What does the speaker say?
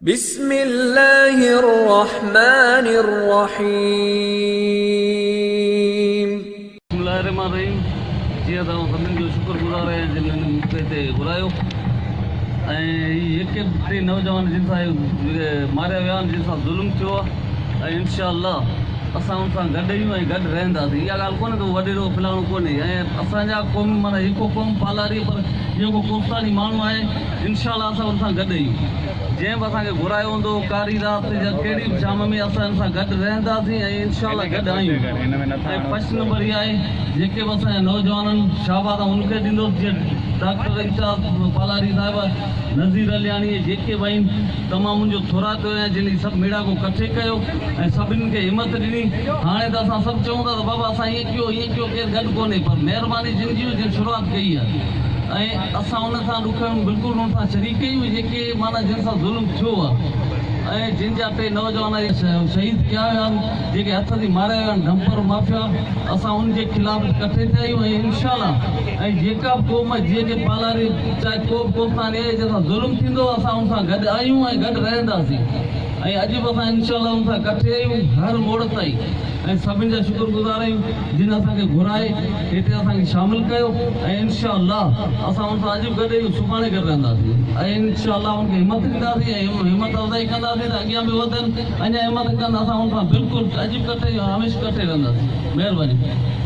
بسم الله الرحمن الرحيم. بسم الله الرحمن الرحيم جيئن ته آئون سڀني جو شڪر گذار آهيان جن هن مون کي هتي گهرايو ۽ هي جيڪي به ٽي نوجوان جن سان ماريا ويا آهن جن سان ظلم ٿيو آهي ۽ انشاء الله اسان ان سان گڏ آهيون ۽ گڏ رهنداسين اها ڳالهه ڪونهي ته هو وڏيرو فلاڻو ڪونهي ۽ اسان جا قوم معنيٰ هڪ قوم پالاري پر جيڪو ڪوستاني ماڻهو آهي انشاء الله اسان ان سان گڏ آهيون جنهن به اسان کي گهرايو هوندو ڪاري رات يا ڪهڙي به شام ۾ اسان ان سان گڏ رهنداسين ۽ انشاء الله گڏ آهيون ۽ فرسٽ نمبر اها آهي جيڪي به اسان جا نوجوان آهن شاباس آئون ان کي ڏيندس جيئن ڊاڪٽر امتياز پالاري صاحب نذير علياڻي ۽ جيڪي به آهن تمام ان جو ٿورائتو آهيان جن هي سڀ ميڙاڪو ڪٺي ڪيو ۽ سڀني کي همت ڏني هاڻي ته اسان سڀ چئون ٿا ته بابا اسان ائين ڪيو ائين ڪيو ڪير گڏ ڪونهي پر مهرباني جن جي هئي جن شروعات ڪئي آهي ۽ اسان ان سان ڏک ۾ بلڪل ان سان شريڪ آهيون جيڪي معنيٰ جن سان ظلم ٿيو آهي ۽ جن جا ٽي نوجوان شهيد ڪيا ويا آهن جيڪي هٿ ٿي ماريا ويا آهن ڊمپر مافيا اسان ان جي خلاف ڪٺي ٿيا آهيون ۽ انشاء الله ۽ جيڪا به قوم جيڪي پالاري چاهي ڪو به ڪوستاني آهي جنهن سان ظلم ٿيندو اسان ان سان گڏ آهيون ۽ گڏ رهنداسين ۽ اڄ به اسان انشاء الله ان سان ڪٺي آهيون هر موڙ تائين ۽ سڀني جا شڪر گذار آهيون جن اسان کي گهرائي هتي اسان کي شامل ڪيو ۽ انشاء الله اسان ان سان اڄ به گڏ آهيون سڀاڻي گڏ رهنداسين ۽ انشاء الله ان کي همت ڏينداسين ۽ همت افزائي ڪنداسين ته اڳيان به وڌن اڃا همت ڪن اسان ان سان بلڪل اڄ به ڪٺي آهيون هميشه ڪٺي رهنداسين مهرباني.